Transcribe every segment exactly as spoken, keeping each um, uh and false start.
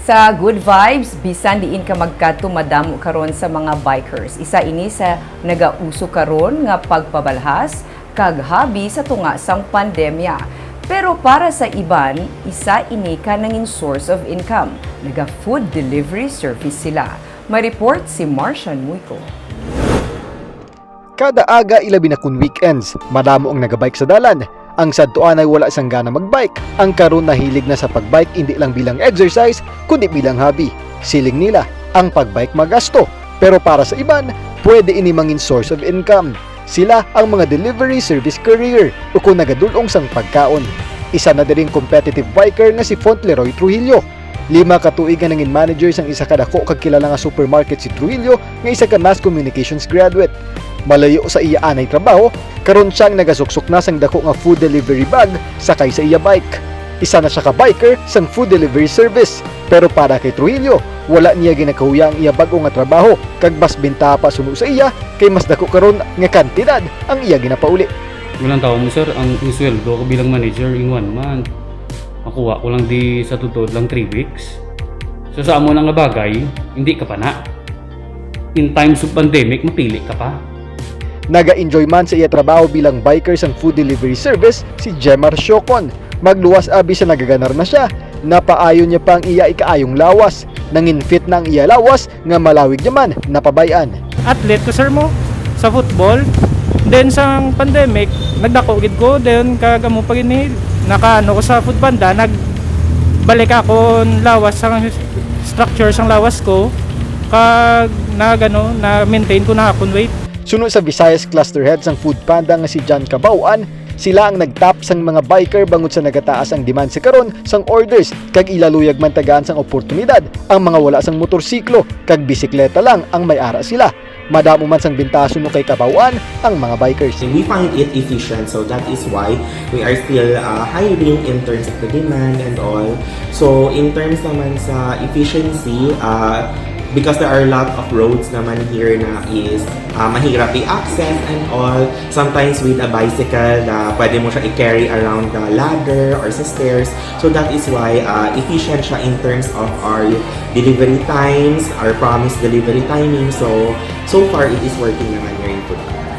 Sa good vibes, bisan diin ka magkadto, madamo karon sa mga bikers. Isa ini sa nagauso karon nga pagpabalhas kag hobby sa tunga sang pandemya. Pero para sa iban, isa ini ka nangin source of income. Naga-food delivery service sila. May report si Marcian Muico. Kada aga, ilabi na kun weekends, madamo ang nagabike sa dalan. Ang sadto anay wala sang gana magbike, ang karon nahilig na sa pagbike indi lang bilang exercise, kundi bilang hobby. Siling nila, ang pagbike magasto, pero para sa iban, pwede ini mangin source of income. Sila ang mga delivery service courier o kung nagadul-ong sang pagkaon. Isa na diri ang competitive biker nga si Fauntleroy Trujillo. Lima ka tuig nga nangin manager sang isa ka dako kag kilala nga supermarket si Trujillo, nga isa ka mass communications graduate. Malayo sa iya anay trabaho, karon siya ang nagasuksok na sang dako nga food delivery bag sakay sa iya bike. Isa na siya ka biker sang food delivery service. Pero para kay Trujillo, wala niya ginakahuya ang iya bag-o nga trabaho, kag mas bintaha pa suno sa iya, kay mas dako karon nga kantidad ang iya ginapauli. Walang tao mo, sir, ang, ang sweldo ko bilang manager in one month. Makuha ko lang di sa tutuod lang three weeks. So, sa amo na nga bagay, hindi ka pa na. In times of pandemic, mapili ka pa. Naga-enjoy man sa iya trabaho bilang biker sang food delivery service si Jemar Siocon. Magluwas abi sa nagaganar na siya, napaayo niya pa ang iya ikaayong lawas. Nangin fit na ang iya lawas nga malawig niya man napabay-an. Athlete ko, sir, mo sa football. Then, sa pandemic, nagdako gid ko. Then, kag amo pa gid ni, nakaano ko sa Food Panda, nagbalik akon lawas sa structure sang lawas ko. Kag nag, ano, na-maintain ko na akon weight. Suno sa Visayas Cluster Head sang Food Panda nga si John Cabauan, sila ang nagtap sang mga biker bangod sa nagataas ang demand sa karon sang orders, kag ila luyag man tagaan sang oportunidad ang mga wala sang motorsiklo kag bisikleta lang ang may ara sila. Madamo man sang bintaha suno kay Cabauan ang mga bikers. We find it efficient, so that is why we are still uh, hiring in terms of the demand and all. So in terms naman sa efficiency, uh, because there are a lot of roads naman here na is uh, mahirap i-access and all, sometimes with a bicycle na pwede mo siya i-carry around the ladder or sa stairs. So that is why uh, efficient siya in terms of our delivery times, our promised delivery timing. So, so far, it is working naman here in Food Panda.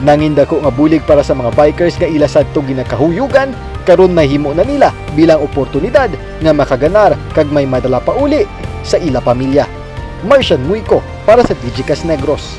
Nangin dako nga bulig para sa mga bikers nga ila sadto ginakahuyugan, karon nahimo na nila bilang oportunidad nga makaganar kag may madala pa uli sa ila pamilya. Marcian Muico para sa Digicast Negros.